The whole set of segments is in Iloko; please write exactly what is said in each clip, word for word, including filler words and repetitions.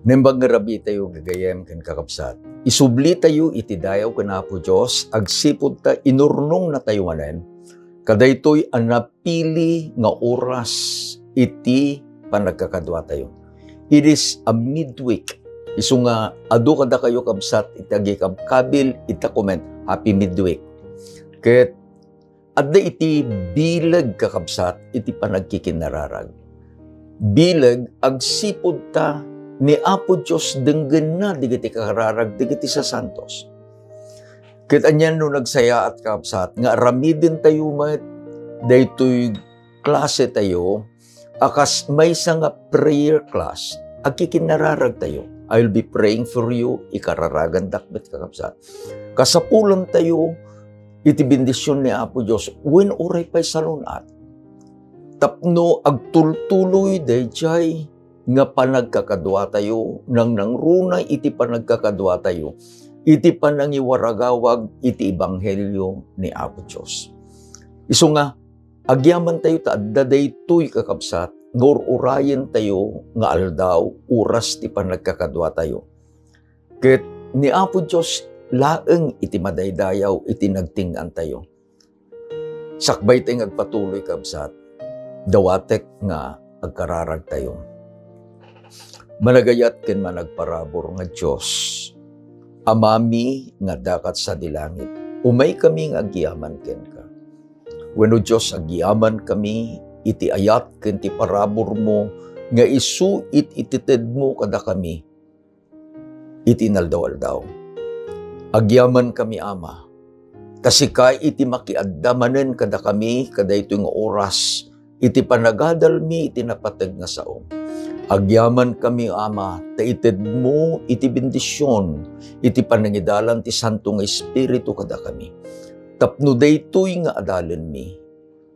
Naimbag nga rabii tayo, gagayyem ken kakabsat. Isublitayo iti dayaw ken Apo Dios, agsipud ta inurnongnatayo manen kadaytoy a napili nga oras iti panagkakaduatayo. It is a midweek. Isu nga adu kadakayo, kabsat, iti agikabkabil ita comment, "Happy midweek." Ket adda iti bileg, kakabsat, iti panagkikinnararag. Bileg agsipud ta ni Apo Dios denggenna dagiti kararag dagiti sasantos. Ket anian no nagsayaat, kakabsat, nga aramidentayo met daytoy klase tayo a kas maysa nga prayer class, agkikinnararag tayo. "I will be praying for you," ikararagandak met, kakabsat. Kasapulan tayo iti bendision ni Apo Dios, wen uray pay salun-at. Tapno agtultuloy daydiay nga panagkakaduatayo, nangnangruna iti panagkakaduatayo, iti panangiwaragawag iti ebanghelio ni Apo Dios. Isu nga, agyamantayo ta adda daytoy, kakabsat, nga ur-urayentayo nga aldaw, oras ti panagkakaduatayo. Ket ni Apo Dios laeng iti madaydayaw iti nagting-antayo. Sakbay tay nga agpatuloy, kabsat, dawatek nga agkararagtayo. Managayat ken managparabur nga Dios, Amami nga adda ket sadi langit, umaykami nga agyaman kenka. Wenno Dios, agyamankami iti ayat ken ti paraburmo nga isu it ititedmo kadakami iti inaldaw-aldaw. Agyamankami, Ama, ta sika iti makiadda manen kadakami kadaytoy nga oras iti panagadalmi iti napateg nga sao. Agyamankami, Ama, ta itedmo iti bendision iti panangidalan ti Santo nga Espiritu kadakami. Tapno daytoy nga adalanmi,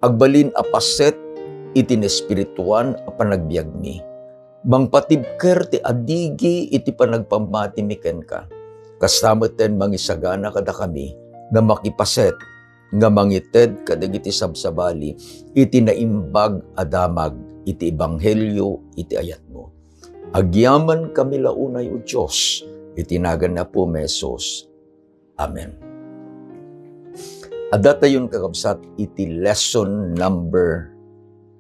agbalin a paset iti naespirituan a panagbiagmi. Mangpatibker ti adigi iti panagpammatimi kenka. Kasta metten mangisagana kadakami nga makipaset nga mangited kadagiti sabsabali iti naimbag a damag iti ebanghelio iti ayatmo. Agyamankami la unay, O Dios, iti nagan ni Apomi Jesus. Amen. Addatayon, kakabsat, iti lesson number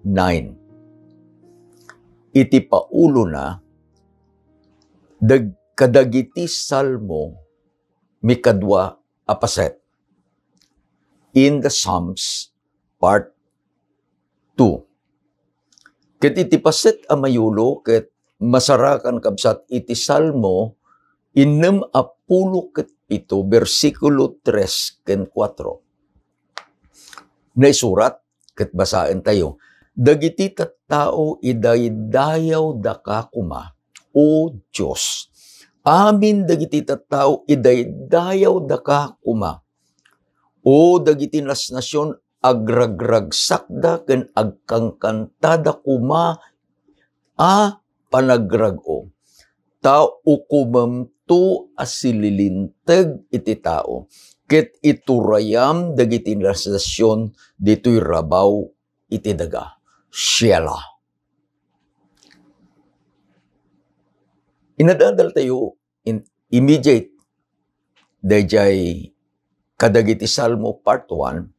nine. Iti paulona, dag-, kadagiti Salmo mikadua a paset. In the Psalms, part two. Ket iti paset a mayulo ket masarakan, kabsat, iti Salmo innem a pulo ket pito, bersikulo tres ken kuatro. Naisurat ket basaentayo, "Dagiti tattao idaydayawdaka koma, O Dios. Amin dagiti tattao idaydayawdaka koma. O dagiti nasnasion, agragragsakda ken agkankantada koma a panagrag-o. Ta ukomemto a sililinteg iti tao, ket iturayam dagiti nasnasion ditoy rabaw iti daga." Shelah. Inadadaltayo in immediate daydiay kadagiti Salmo part one,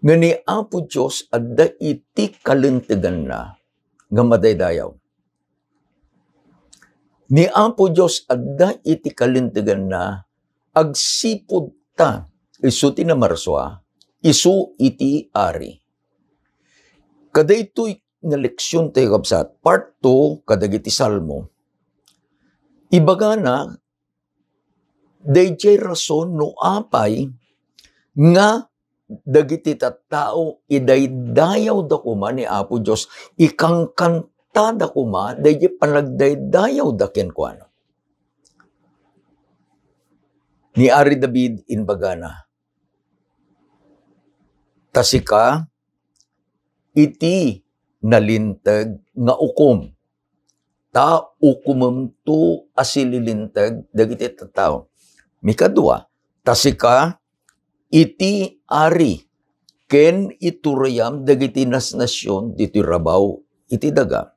nga ni Apo Dios adda iti kalinteganna nga madaydayaw. Ni Apo Dios adda iti kalinteganna agsipud ta isu ti namarsua, isu iti Ari. Kadaytoy nga leksion tayo, kabsat, part two kadagiti Salmo. Ibagana daydiay rason no apay nga dagiti tattao idaydayawda koma ni Apo Dios, ikankantada koma daydiay panagdaydayawda kenkuana. Ni Ari David, imbagana, "Ta sika iti nalinteg nga ukom, ta ukomemto a sililinteg dagiti tattao." Mikadua, "Ta sika iti Ari, ken iturayam dagiti nasnasion ditoy rabaw iti daga."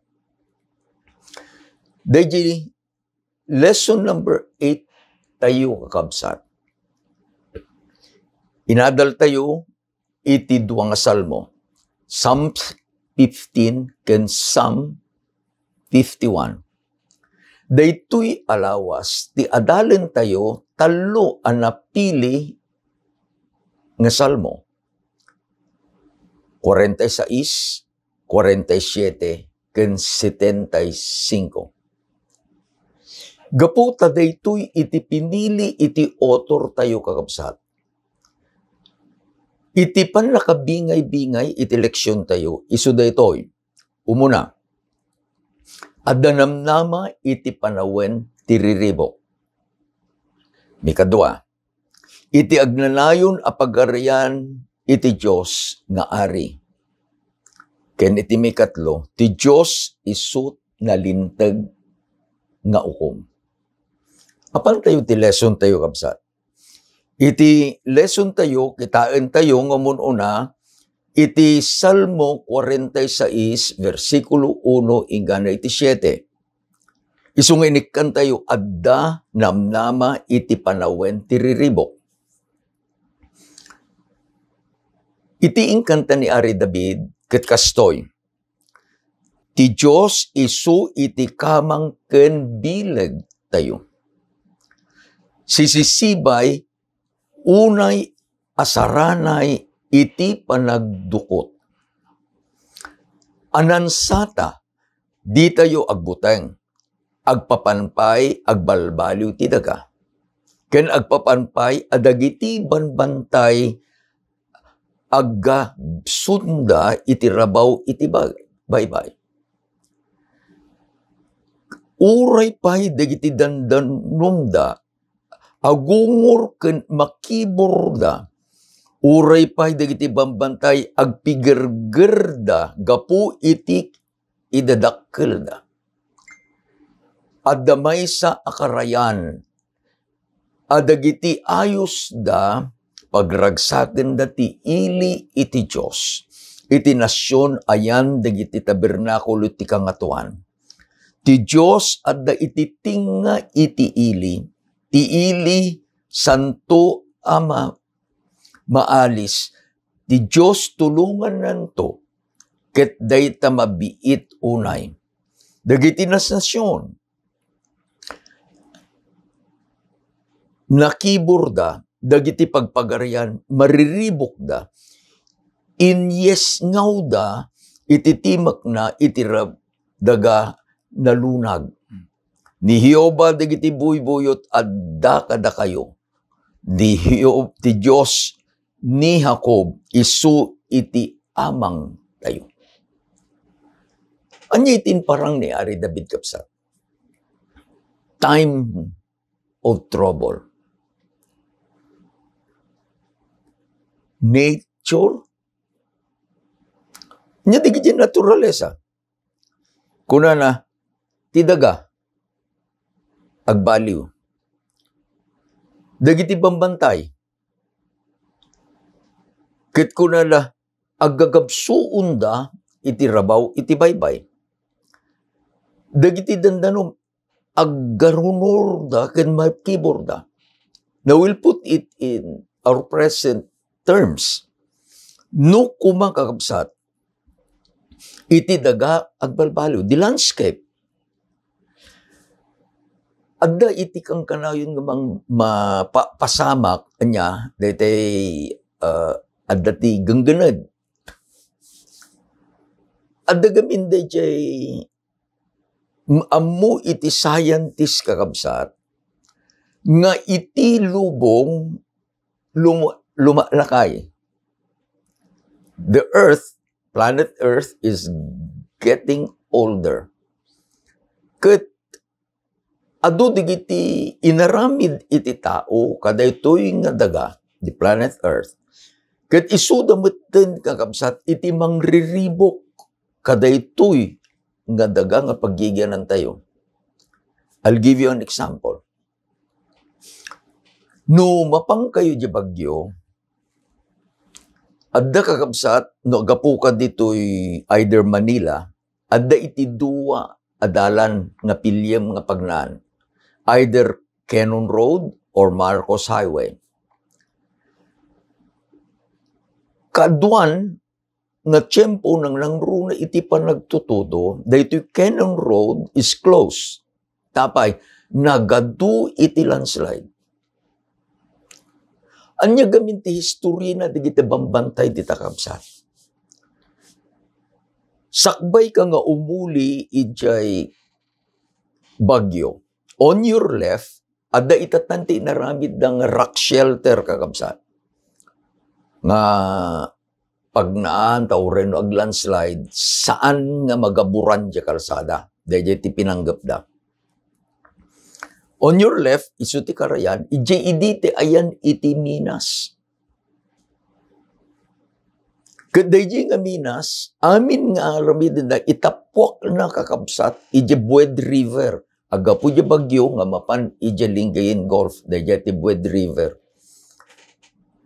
Daydi lesson number eight tayo, kakabsat. Inadal tayo iti dua nga salmo, Psalm fifteen ken Psalm fifty-one. Daytoy a lawas ti adalen tayo tallo a napili nga salmo. Kuarenta y seis, kuarenta y siete, ken setenta y cinco. Gapu ta daytoy iti pinili iti author tayo, kakabsat. Iti pannakabingay-bingay iti leksion tayo, isu daytoy. Umuna, adda namnama iti panawen ti riribuk. Mikadua, iti agnanayon a pagarian iti Dios nga Ari. Ken iti mikatlo, ti Dios isu nalinteg nga ukom. Apan tayo ti lesson tayo, kabsat. Iti lesson tayo, kitaen tayo nga umun-una iti Salmo kuarenta y seis, bersikulo uno inggana iti siete. Isu nga inikkan tayo, adda namnama iti panawen ti riribuk. Iti inkanta ni Ari David ket kastoy, "Ti Dios isu iti kamang ken bileg tayo. Sisisibay unay a saranay iti panagdukot. Anansata, ditayo agbuteng. Agpapan pay agbalbaliw ti daga. Ken agpapan pay a dagiti banbantay aggabsutda iti rabaw iti ba-, baybay. Uray pay dagiti dandanumda agungor ken makiburda. Uray pay dagiti banbantay agpigergerda gapu iti idadakkelda. Adda maysa a karayan a dagiti ayusda, pagragsakenda ti ili iti Dios, iti nasion a yan dagiti tabernakulo ti Kangatoan. Ti Dios adda iti tengnga iti ili, ti ili santo a ma-, maalis. Ti Dios tulongannanto, ket dayta mabiit unay. Dagiti nasnasion, nakiburda, dagiti pagpagarian, mariribukda, inyesngawda iti timekna iti rab-, daga nalunag. Ni Jehovah dagiti buybuyot adda kadakayo. Ni Jeho-, ti Dios ni Jacob isu iti amang tayo." Ania iti imparang ni Ari David, kabsat? Time of trouble. Nature. Ania dagiti naturalesa? Kunana, ti daga, agbaliw. Dagiti banbantay, ket kunana, aggagabsuonda iti rabaw iti baybay. Dagiti dandanum, aggarunorda ken makiburda. Now, we'll put it in our present terms. No koma, kakabsat, iti daga agbalbaliw, the landscape. Adda iti kankanayon nga mang-, mapa-, pasamak, ania, daytay, uh, adda ti genggened. Adda gamin dayjay m-, ammo iti scientist, kakabsat, nga iti lubong lum-, lumalakay. The Earth, planet Earth is getting older. Ket adu dagiti inaramid iti tao kadaytoy nga daga, the planet Earth. Ket isuda metten, kakabsat, iti mangriribuk kadaytoy nga daga nga paggigianantayo. I'll give you an example. No mapankayo di Baguio, adda, kakabsat, no aggapuka ditoy either Manila, adda iti dua dalan nga piliem nga pagnaan, either Cannon Road or Marcos Highway. Kaduan nga tiempo nang nangruna iti panagtutudo, daytoy Cannon Road is closed. Tapay, nagadu iti landslide. Ania gamin ti historiana dagiti bambantay dita, kabsat? Sakbay ka nga umuli idiay Baguio, on your left, adda itatan ti inaramidda nga rock shelter, kakabsat. Nga pagnaan ta uray no aglandslide, saan nga magaburan diay kalsada. Daydiay ti pinanggepda. On your left, isu ti karayan, idiay idi ti ayan iti minas. Ket daydiay nga minas, amin nga aramidenda, itappuakna, kakabsat, idiay Bued River. Aggapu idiay Baguio nga mapan idiay Lingayen Gulf, daydiay ti Bued River.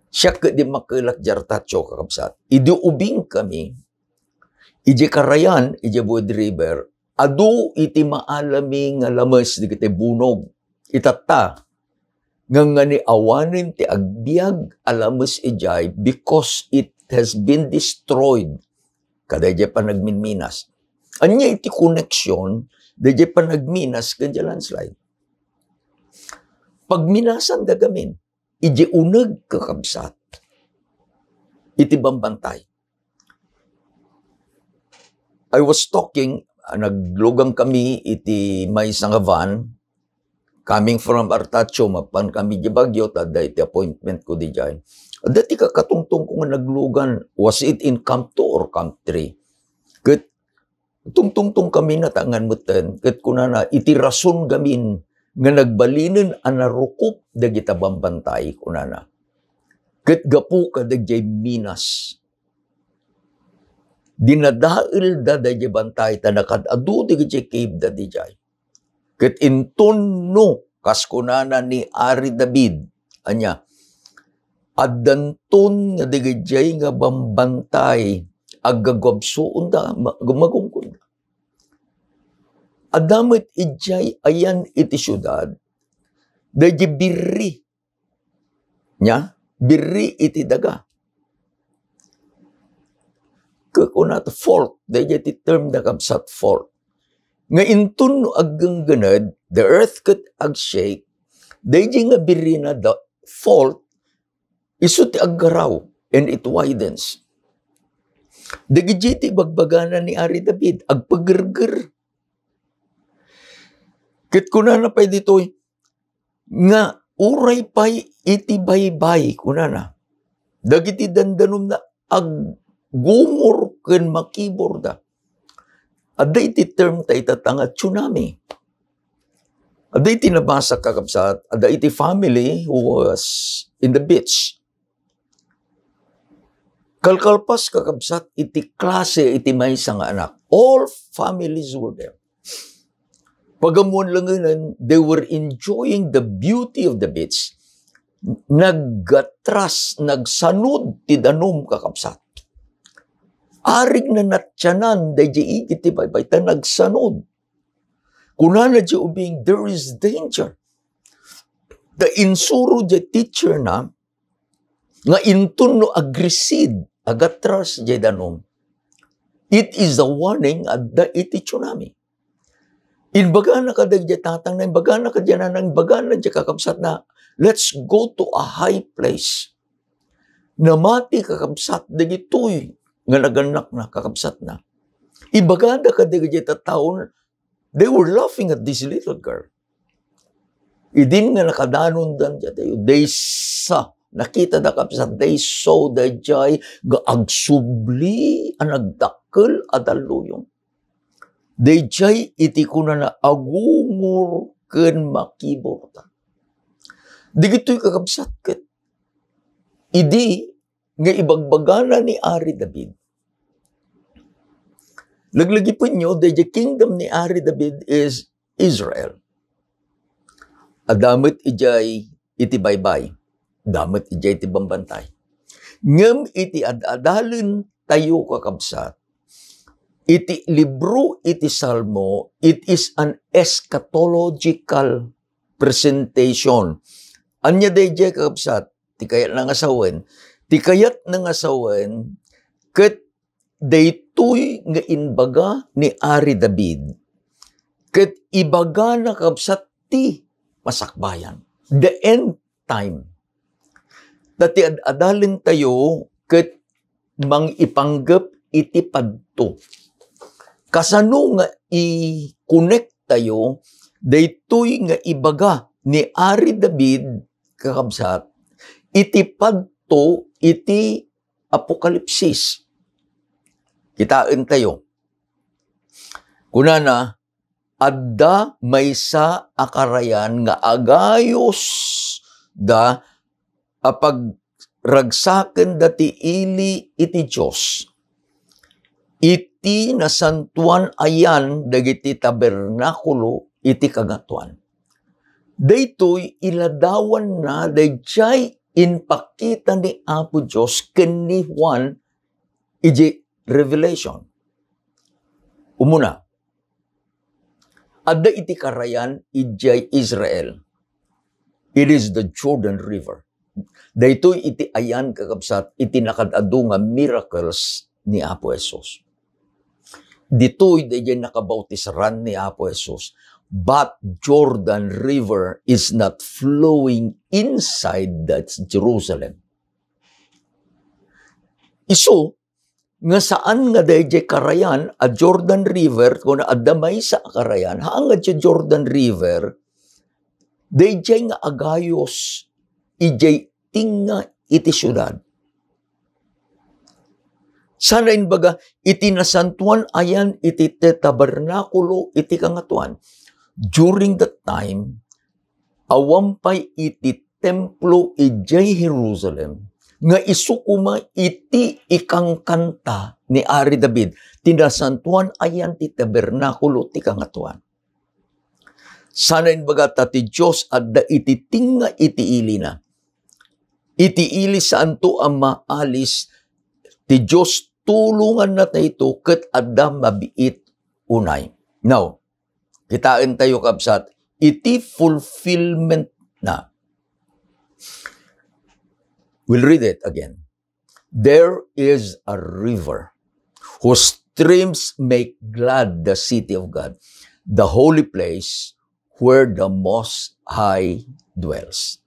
Siak ket dimmakkelak idiay Artacho, kakabsat. Idi ubingkami, idiay karayan, idiay Bued River, adu iti maalami nga lames dagiti bunog. Itatta, ngangani awanen ti agbiag a lames idiay because it has been destroyed kadaydiay panagminminas. Ania iti connection daydiay panagminas ken diay landslide? Pagminasanda gamin, idiay uneg, kakabsat, iti bambantay. I was talking, ah, naglugan kami iti maysa nga van, coming from Artacho, mapan kami di Baguio, ta adda iti appointment ko didiay. Adda ti kakatungtong ko nga naglugan, was it in Camp two or Camp three? Ket tungtungtong kami natangan metten, ket kunana, iti rason gamin nga nagbalinen a narukop dagita bambantay, kunana. Ket gapu kadagdiay minas. Dinadaelda daydiay bantay ta nakaad-adu dagiti cave da didiay. Ket inton no, kas kunana ni Ari David, ania, addanton nga dagijay nga bambantay, aggaguabsoonda, ma-, magunggonda. Adda met idiay ayan iti siudad, daydiay birri. Nia, birri iti daga. Kukuna ti fault, daydiay ti term da kabsat, fault. Nga inton no aggenggened, the earth ket agshake, daydiay nga birrina da fault, isu ti aggaraw, and it widens. Dagiti ti ibagbagana ni Ari David, agpagerger. Ket kunana pay ditoy, nga uray pay iti baybay, kunana, dagiti dandanumna aggumor ken makiborda. Adda iti term ta itatta nga tsunami. Adda iti nabasa, kakabsat, adda iti family who was in the beach. Kalkalpas, kakabsat, iti klase iti maysa nga anak. All families were there. Pagammuan langenen, they were enjoying the beauty of the beach. Naggatras, nagsanud ti danum, kakabsat. Arig na natyanan daydiay igid ti baybay, ta nagsanud. Kunana diay ubing, "There is danger." Ta insuro diay teacher na, nga inton no agrisid, agatras diay danum, it is a warning, adda iti tsunami. Imbagana kadagiti tatangna, imbagana kadagiti nanang, imbagana diay kakabsatna, "Let's go to a high place." Namati, kakabsat, dagitoy nga nagannakna, kakabsatna. Ibagada kadagiti tattao, they were laughing at this little girl. Idin nga nakadanondan diay, they saw, nakitada, kabsat, they saw daydiay nga agsubli a nagdakkel a dalluyon. Daydiay iti kunana, agungor ken makiborda. Dagitoy, kakabsat, ket idi nga ibagbagana ni Ari David. Laglagipenyo, the kingdom ni Ari David is Israel. Adda met idiay iti baybay, adda met idiay iti bambantay. Ngem iti ad-adalen tayo, kakabsat, Iti libro iti Salmo, it is an eschatological presentation. Ania daydiay, kakabsat? Ti kayatna nga sawen. Ti kayatna nga sawen, ket daytoy nga imbaga ni Ari David, ket ibagana, kabsat, ti masakbayan. The end time. Ta ti ad-adalentayo ket mangipanggep iti padto. Kasano nga i-connect tayo daytoy nga ibaga ni Ari David, kakabsat, iti padto iti Apokalipsis? Kitaen tayo. Kunana, adda maysa a karayan nga agayos da a pagragsakenda ti ili iti Dios iti nasantoan a yan dagiti tabernakulo iti kangatoan. Daytoy iladawanna daydiay impakita ni Apo Dios ken ni Juan iti Revelation. Umuna, adda iti karayan idiay Israel. It is the Jordan River. Daytoy iti ayan, kakabsat, iti nakaad-adu nga miracles ni Apo Jesus. Ditoy daydiay nakabautisran ni Apo Jesus. But Jordan River is not flowing inside that Jerusalem. Isu, nga saan nga daydiay karayan a Jordan River, kuna adda maysa a karayan, haan nga diay Jordan River, daydiay nga agayos idiay tinga iti siudad. Sana imbaga, iti nasantoan a yan iti tabernakulo iti kangatoan. During that time, awan pay iti templo idiay Jerusalem, nga isu koma iti ikankanta ni Ari David, ti nasantoan a yan ti tabernakulo ti kangatoan. Sana imbaga ta ti Dios adda iti tinga iti ilina. Iti ili saanto a maalis, ti Dios tulonganna daytoy ket adda mabiit unay. Now, kitaen tayo, kabsat, iti fulfillment na. We'll read it again. There is a river whose streams make glad the city of God, the holy place where the Most High dwells.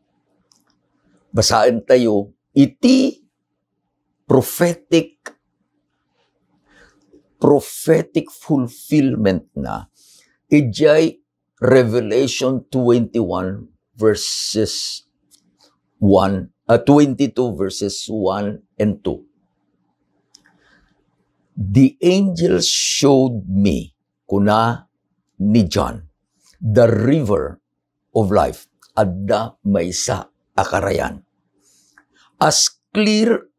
Basaen tayo iti prophetic, prophetic fulfillment na idiay Revelation twenty-one verses one, uh, twenty-two verses one and two. "The angel showed me," kuna ni John, "the river of life." Adda maysa a karayan, as clear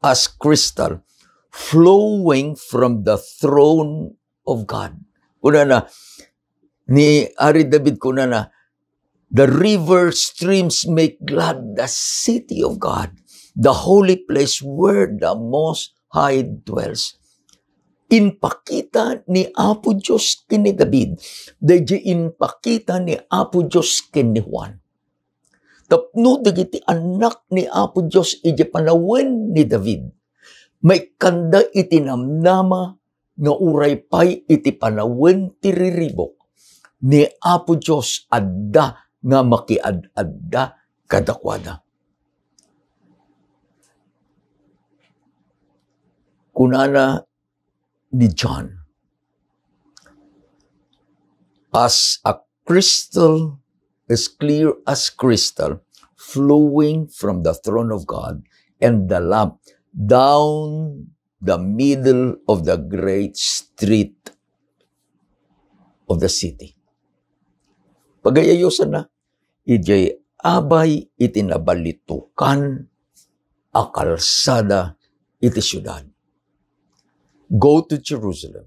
as crystal, flowing from the throne of God. Kunana, ni Ari David kunana, "The river streams make glad the city of God, the holy place where the Most High dwells." Impakita ni Apo Dios ken ni David, daydi impakita ni Apo Dios ken ni Juan. Tapno dagiti annak ni Apo Dios iti panawen ni David, maikkanda iti namnama nga uray pay iti panawen ti riribuk, ni Apo Dios adda nga makiad-adda kadakuada. Kunana ni John, "As a crystal, as clear as crystal, flowing from the throne of God and the Lamb down the middle of the great street of the city." Pagayayosan na, idiay abay iti nabalitukan a kalsada iti siudad. Go to Jerusalem.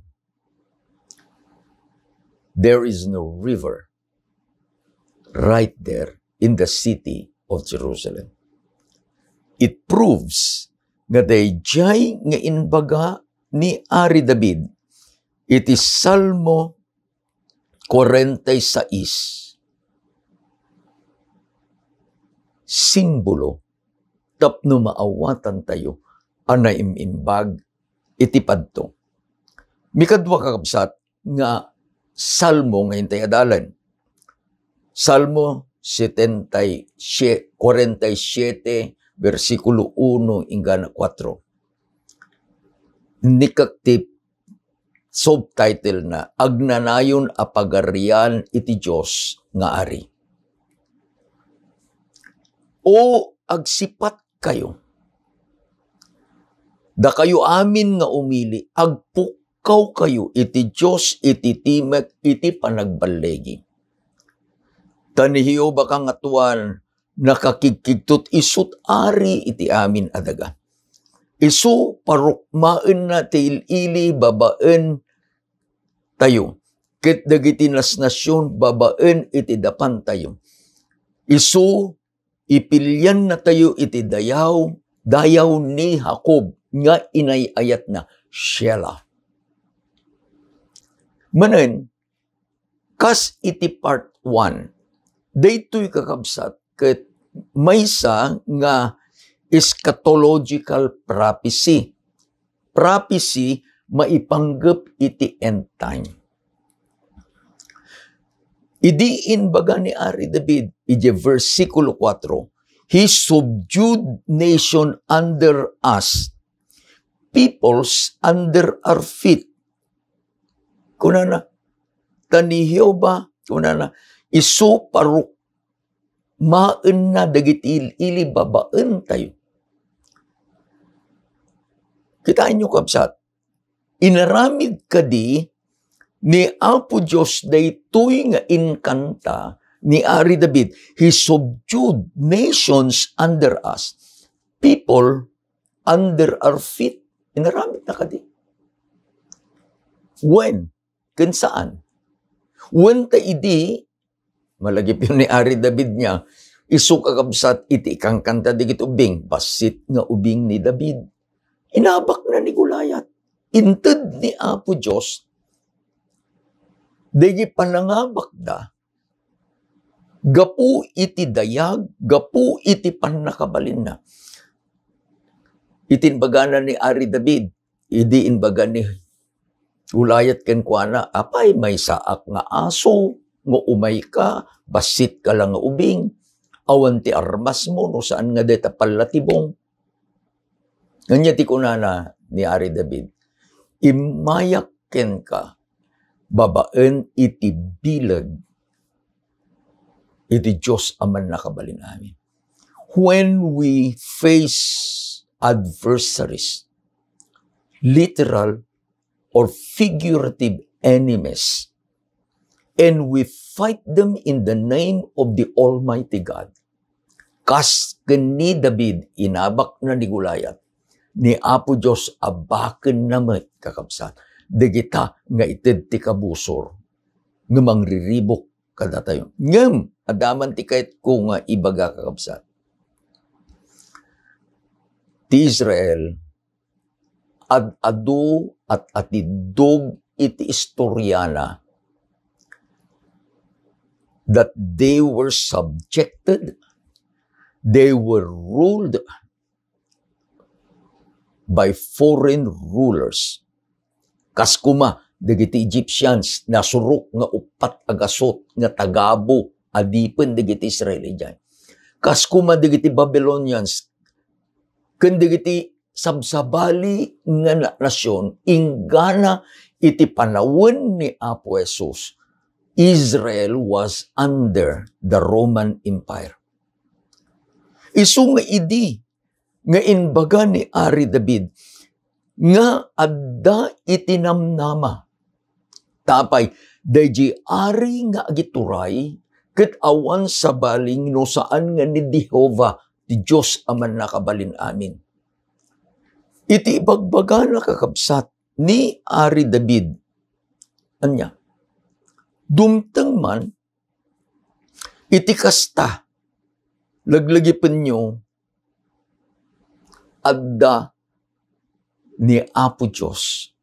There is no river right there in the city of Jerusalem. It proves nga daydiay nga imbaga ni Ari David, Iti Salmo kuarenta y sais, simbolo tapno maawatantayo a naim-imbag iti padto. Mikadua, kakabsat, nga Salmo nga intay adalen. Salmo setenta y siete, kuarenta y siete, bersikulo uno inggana kuatro. Ni Kakti subtitle na, Agnanayon a Pagarian iti Dios nga Ari. O agsipatkayo, dakayo amin nga umili, agpukkawkayo iti Dios iti timek iti panagballigi. Ta ni Jehovah Kangatoan, nakakigkigtot, isut' Ari iti amin a daga. Isu parukmaenna ti il-ili babaen tayo, ket dagiti nasnasion babaen iti dapantayo. Isu ipiliannatayo iti dayaw, dayaw ni Jacob nga inay-ayatna. Shelah. Manen, kas iti part one, daytoy, kakabsat, ket maysa nga eschatological prophecy. Prophecy maipanggep iti end time. Idi imbaga ni Ari David, iti versikulo kuatro, "He subdued nation under us, peoples under our feet." Kunana, ta ni Jehovah, kunana, isu parukmaenna dagiti il-ili babaentayo. Kitaenyo, kabsat, inaramid kadi ni Apo Dios daytoy nga inkanta ni Ari David, "He subdued nations under us, people under our feet." Inaramidna kadi. Wen, ken saan? Wen ta idi, malagipyo ni Ari David nga, isu, kakabsat, iti ikankanta dagiti ubing, bassit nga ubing ni David. Inabakna ni Goliat. Inted ni Apo Dios dagiti panangabakda gapu iti dayag, gapu iti pannakabalinna. Iti imbagana ni Ari David, idi imbaga ni Goliat kenkuana, "Apay, maysaak nga aso, nga umayka, bassitka la nga ubing, awan ti armasmo no saan nga dayta pallatibong." Ania ti kunana ni Ari David, "Immayak kenka babaen iti bileg iti Dios a Mannakabalin-amin." When we face adversaries, literal or figurative enemies, and we fight them in the name of the Almighty God, kas ken ni David, inabakna ni Goliat, ni Apo Dios abakenna met, kakabsat, dagita nga ited ti kabusor nga mangriribuk kadatayo. Ngem, adda man ti kayatko nga ibaga, kakabsat. Ti Israel, ad-adu, at-atiddog iti istoriana that they were subjected, they were ruled by foreign rulers. Kas koma dagiti Egyptians, nasurok nga uppat a gasut nga tagabu adipen dagiti Israel idiay. Kas koma dagiti Babylonians, ken dagiti sabsabali nga na-, nasion, inggana iti panawen ni Apo Jesus, Israel was under the Roman Empire. Isu nga idi nga imbaga ni Ari David nga adda iti namnama. Tapay, daydi ari nga agituray ket awan sabali no saan nga ni Jehovah ti Dios a Mannakabalin-amin. Iti ibagbagana, kakabsat, ni Ari David, ania, dumteng man iti kasta, laglagipenyo, adda ni Apo Dios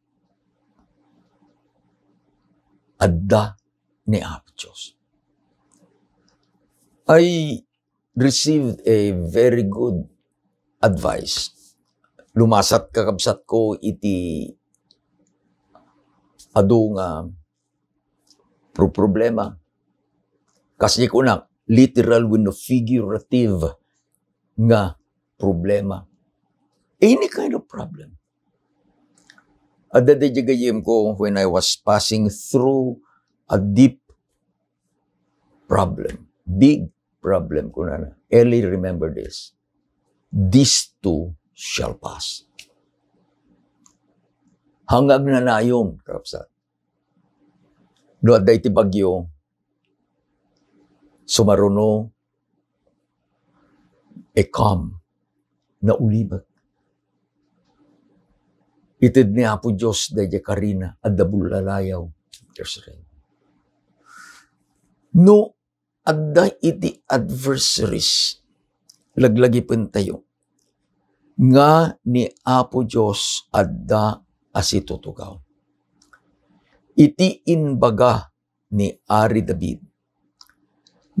adda ni Apo Dios. I received a very good advice. Lumasat, kakabsat ko, iti adu nga pro-, problema. Kas ni kunak, literal wenno figurative nga problema. Any kind of problem. Adda daydi gayyem ko when I was passing through a deep problem, big problem, kunana. Eli, remember this. This too shall pass. Hanggang nanayon, kakabsat. No adda iti bagyo, sumaruno a calm, naulibek. Ited ni Apo Dios daydiay karina, adda bullalayaw. There's rain. No adda iti adversaries, laglagipentayo nga ni Apo Dios adda a situtugaw. Iti imbaga ni Ari David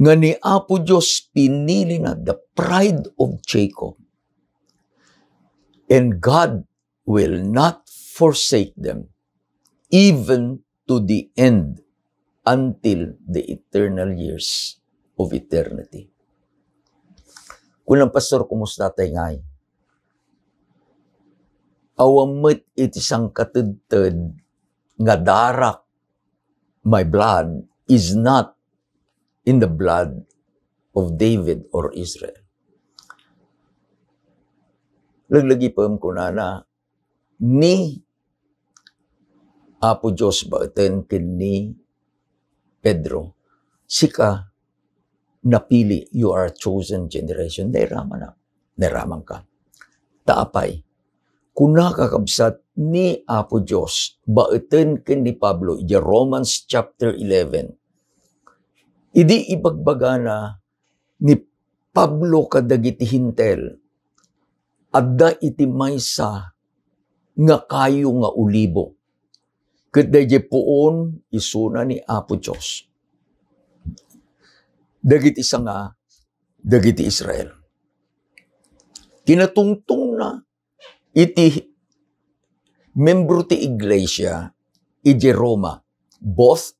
nga ni Apo Dios pinilina the pride of Jacob. And God will not forsake them, even to the end, until the eternal years of eternity. Kunam, Pastor, kumusta tay ngay? Awan met iti sangkatedted nga darak, my blood is not in the blood of David or Israel. Laglagipem, kunana, ni Apo Dios baeten ken ni Pedro, sika napili, you are a chosen generation. Nairamanak, nairamanka. Ta apay, kuna, kakabsat, ni Apo Dios baeten ken ni Pablo idiay Romans chapter eleven, idi ibagbagana ni Pablo kadagiti Hentil, adda iti maysa nga kayo nga olibo. Ket daydiay puon isuna ni Apo Dios. Dagiti sanga, dagiti Israel. Kinatungtongna iti membro ti iglesia idiay Roma, both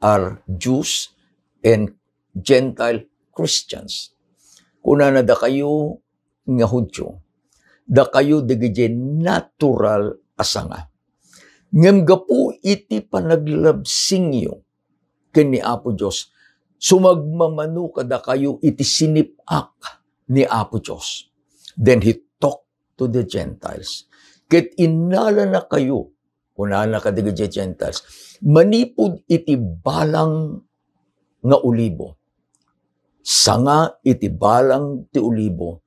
are Jews and Gentile Christians. Kunana, dakayo nga Judio, dakayo dagiti natural a sanga. Ngem gapu iti panaglabsingyo ken ni Apo Dios, sumagmamano kadakayo iti sinip-ak ni Apo Dios. Then he talked to the Gentiles. Ket innalanakayo, kunana kadagiti Gentiles, manipud iti balang nga olibo, sanga iti balang ti olibo,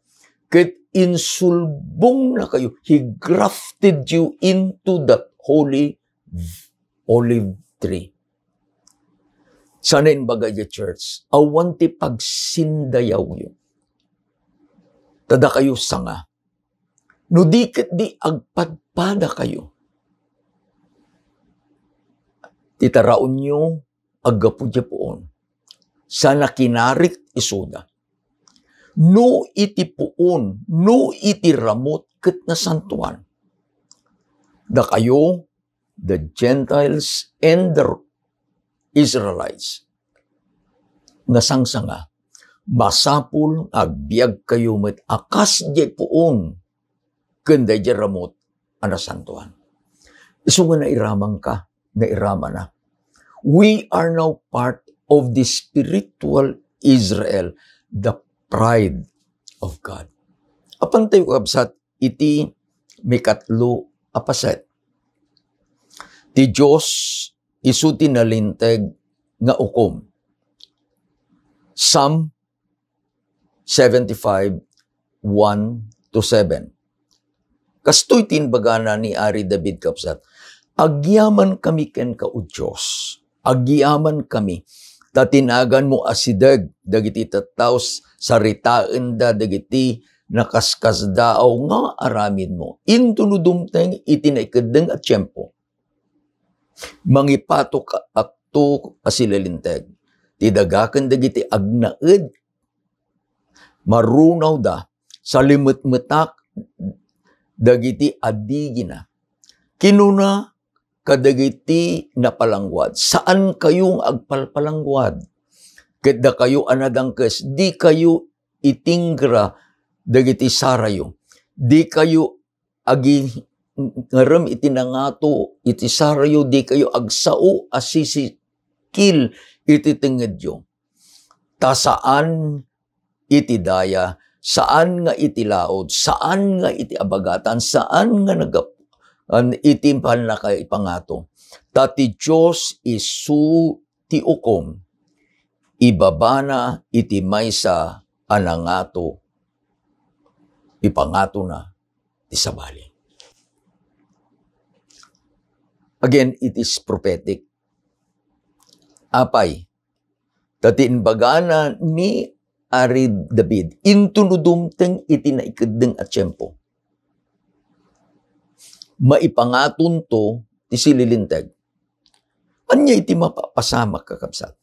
ket insulbongnakayo, he grafted you into that holy olive tree. Sana imbaga idiay church, awan ti pagsindayawyo. Ta dakayo sanga. No di ket di agpadpadakayo. Ti taraonyo, aggapu diay puon. Sana kinarik isuda. No iti puon, no iti ramut ket nasantoan. Dakayo, the Gentiles and the Israelites, nga sangsanga, masapul nga agbiagkayo met a kas diay puon ken daydiay ramut a nasantoan. Isu nga nairamanka, nairamana. We are now part of the spiritual Israel, the pride of God. Apantayo, kabsat, iti mikatlo a paset. Ti Dios isu ti nalinteg nga ukom. Psalm seventy-five, one to seven. Kastoy ti imbagana ni Ari David, kabsat, "Agyamankami kenka, O Dios. Agyamankami, ta ti naganmo asideg dagiti tattaos, saritaenda dagiti nakaskasdaaw nga aramidmo. Intono dumteng iti naikeddeng a tiempo, Mangipato ka, akto a sililinteg. Ti daga ken dagiti agnaed, marunawda, salimetmetak dagiti adigina. Kinuna kadagiti napalangguad, "Saan kayo nga agpalpalangguad. Ket dakayo a nadangkes, di kayo itinggra dagiti sarayo. Di kayo agi-, ngarem iti nangato iti sarayo, di kayo agsao a sisikil iti tengngedyo. Ta saan iti daya, saan nga iti laod, saan nga iti abagatan, saan nga nagap-, an-, iti pannakaipangato. Ta ti Dios isu ti ukom, ibabana iti maysa a nangato, ipangatona ti sabali." Again, it is prophetic. Apay, ta ti imbagana ni Ari David, inton no dumteng iti naikeddeng a tiempo, maipangatonto ti sililinteg. Ania iti mapapasamak, kakabsat?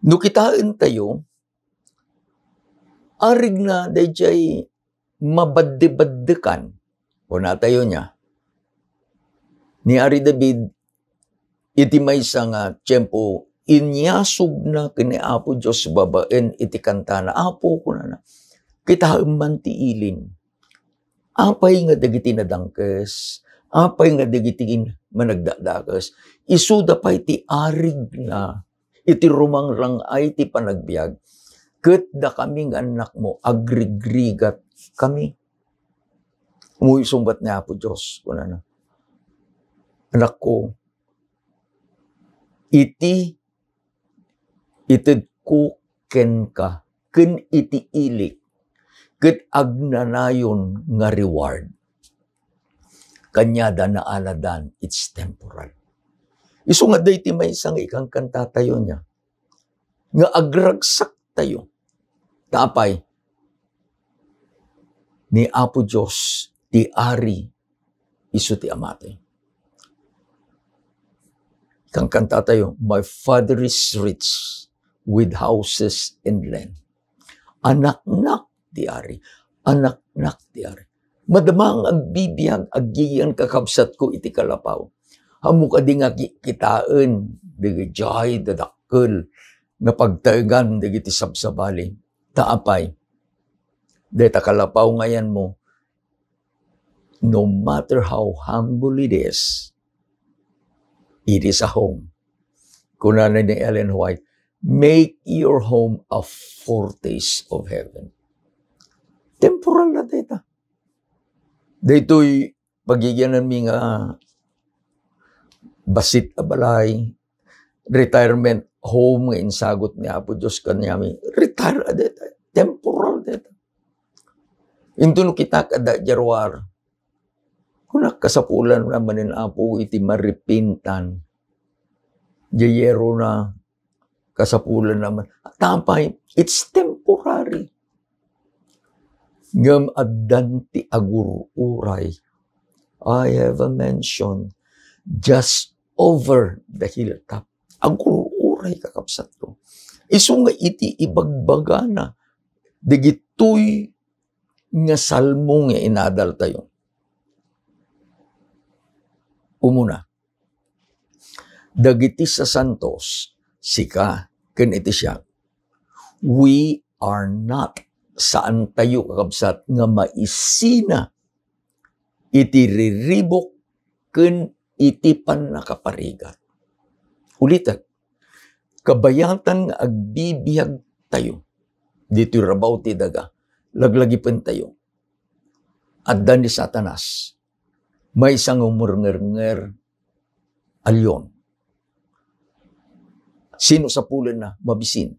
No kitaentayo, arigna daydiay mabaddebaddekan. Kunatayo nia, ni Ari David, iti maysa nga tiempo, inyasubna ken ni Apo Dios babaen iti kantana, "Apo," kunana, "kitaem man ti ilim. Apay nga dagiti nadangkes? Apay nga dagiti managdakdakes? Isuda pay ti arigna iti rumangrang-ay ti panagbiag, ket dakami nga annakmo, agrigrigatkami." Umuysubat ni Apo Dios, kunana, "Anakko, iti itedko kenka ken iti ilik, ket agnanayon nga reward. Kaniada naaladan, it's temporal." Isu nga daytoy maysa nga ikankantatayo nia, nga agragsaktayo. Ta apay, ni Apo Dios ti Ari, isu ti Amatayo. Kankantatayo, "My Father is rich with houses and land." Anaknak ti Ari. Anaknak ti Ari. Madama nga agbibiag, agiyan, kakabsatko iti kalapaw. Ammok kadi nga ki-, kitaen, dagiti dadakkel nga pagtaengan dagiti sabsabali. Ta apay, dayta kalapaw nga ayanmo, no matter how humble it is, it is a home. Kunana ni Ellen White, "Make your home a foretaste of heaven." Temporal na dayta. Daytoy pagigiananmi nga bassit a balay, retirement home nga insagut ni Apo Dios kaniami. Retire a dayta. Temporal dayta. Inton no kitak adda diay ruar, kunak, kasapulan na manen, Apo, iti maripintan. Diay yero na, kasapulan na man. Ta apay, it's temporary. Ngem addan ti agur-uray. I have a mansion just over the hilltop. Agur-uray, kakabsatko. Isu nga iti ibagbagana dagitoy nga salmo nga inadaltayo. Umuna, dagiti sasantos, sika ken iti siak, we are not, saantayo, kakabsat, nga maisina iti riribuk ken iti pannakaparigat. Ulitek, kabayatan nga agbibiagtayo ditoy rabaw ti daga, laglagipentayo. Adda ni Satanas, maysa nga umerngernger a leon. Sino sapulenna? Mabisin.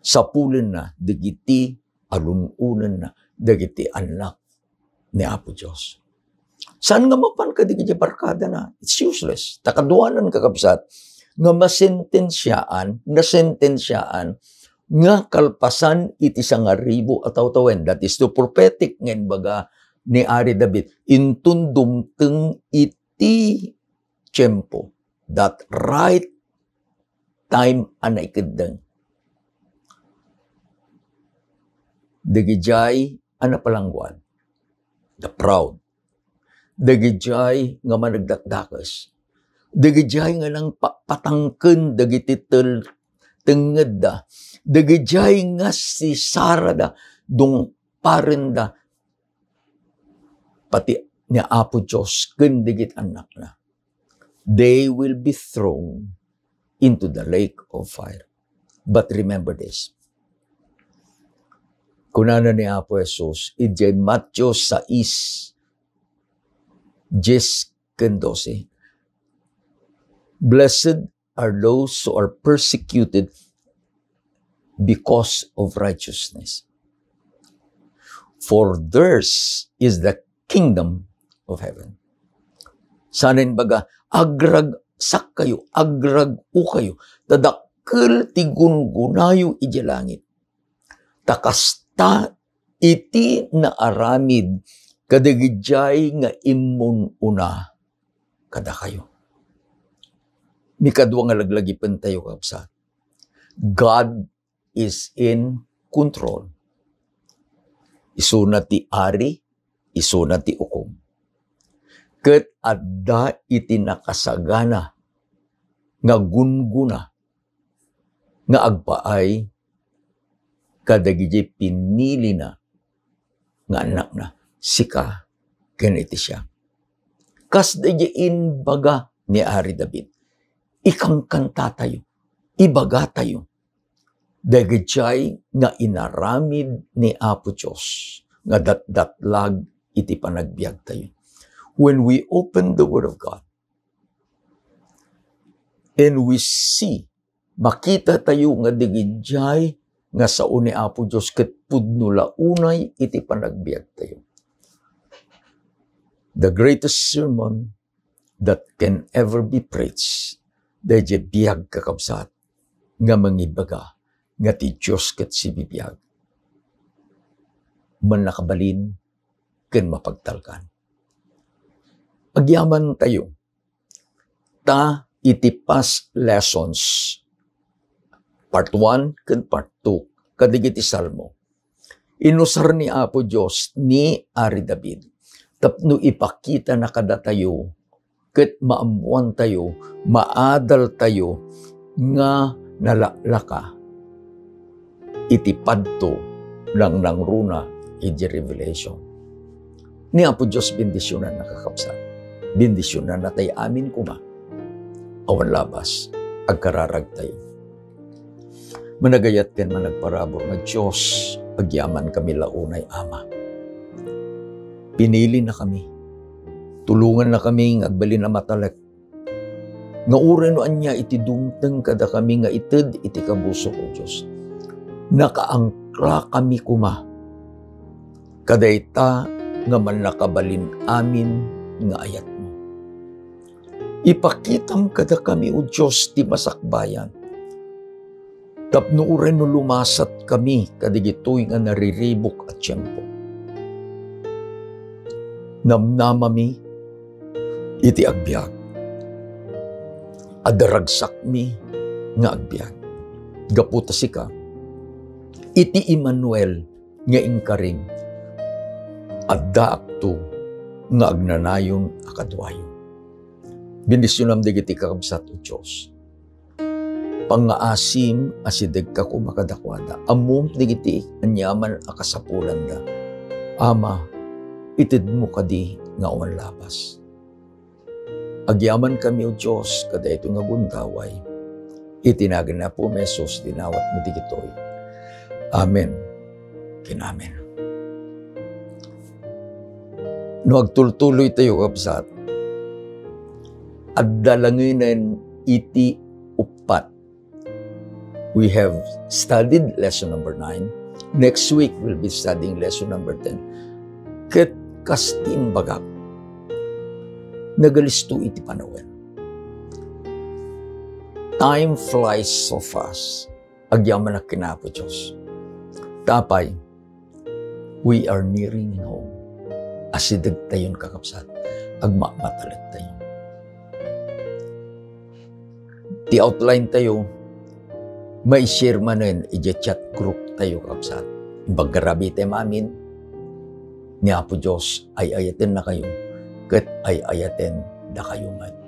Sapulenna dagiti alun-onenna, dagiti annak ni Apo Dios. Saan nga mapan kadagiti barkadana? It's useless. Ta kaduanan, kakabsat, nga masentensiaan, nasentensiaan nga kalpasan iti sangaribu a tawtawen. That is the prophetic nga inbaga ni Ari David. Inton dumteng iti tiempo, that right time a naikeddeng. Dagidiay a napalangguad, the proud, dagidiay nga managdakdakes, dagidiay nga nangpapatangken dagiti tel-, tengngedda, dagidiay nga sisarada, dungparenda, pati ni Apo Dios ken dagiti annakna. They will be thrown into the lake of fire. But remember this. Kunana ni Apo Jesus, idiay Mateo sais, dies ken dose, "Blessed are those who are persecuted because of righteousness. For theirs is the kingdom of heaven." Sana imbaga, "Agragsak kayo, agrag-o kayo, ta dakkel ti gungunayo idiay langit. Ta kasta iti naaramid kadagidiay nga immun-una kadakayo." Mikadua nga laglagipentayo, kabsat, God is in control. Isuna ti ari, isuna ti ukom. Ket adda iti nakasagana nga gungguna nga agpaay kadagiti pinilina nga annakna, sika ken iti siak. Kas daydi imbaga ni Ari David, ikankantatayo, ibagatayo, dagidiay nga inaramid ni Apo Dios nga datdatlag iti panagbiagtayo. When we open the Word of God and we see, makitatayo nga dagidiay nga sao ni Apo Dios ket pudno la unay iti panagbiagtayo. The greatest sermon that can ever be preached, daydiay biag, kakabsat, nga mangibaga nga ti Dios ket sibibiag, mannakabalin ken mapagtalkan. Agyamantayo ta iti past lessons, part one ken part two, kadagiti Salmo, inusar ni Apo Dios ni Ari David tapno ipakitana kadatayo ket maammoantayo, maadaltayo nga nalaklaka iti padto nangnangruna iti Revelation. Ni Apo Dios bendisionanna, kakabsat. Bendisionanna tay amin koma. Awan labas, agkararagtayo. Managayat ken managparabur nga Dios, agyamankami la unay, Ama. Pinilinakami. Tulongannakami nga agbalin a matalek nga uray no ania iti dumteng kadakami nga ited iti kabusor, O Dios, nakaangklakami koma kadayta nga mannakabalin amin nga ayatmo. Ipakitam kadakami, O Dios, ti masakbayan, tapno uray no lumasatkami kadagitoy nga nariribuk a tiempo, namnamami iti agbiag. Adda ragsakmi nga agbiag gapu ta sika. Iti Emmanuel nga inkarim, addaakto nga agnanayon a kaduayo. Bendisionam dagiti kakabsat, O Dios. Pangngaasim a sidegka koma kadakuada. Ammom dagiti aniaman a kasapulanda. Ama, itedmo kadi nga awan labas. Agyamankami, O Dios, kadaytoy nga gundaway. Iti nagan ni Apomi Jesus, dinawatmi dagitoy. Amen ken amen. No agtultuloytayo, kabsat, adda langenen iti uppat. We have studied lesson number nine. Next week, we'll be studying lesson number ten. Ket kas ti imbagak, nagalisto iti panawen. Time flies so fast. Agyamanak ken Apo Dios. Tapay, we are nearing home. Asidegtayon, kakabsat, agmamatalektayon. Ti outline tayo, maisir manen iti chat group tayo, kabsat. Imbag garabita amin, ni Apo Dios ay-ayatennakayo, ket ay-ayaten dakayo met.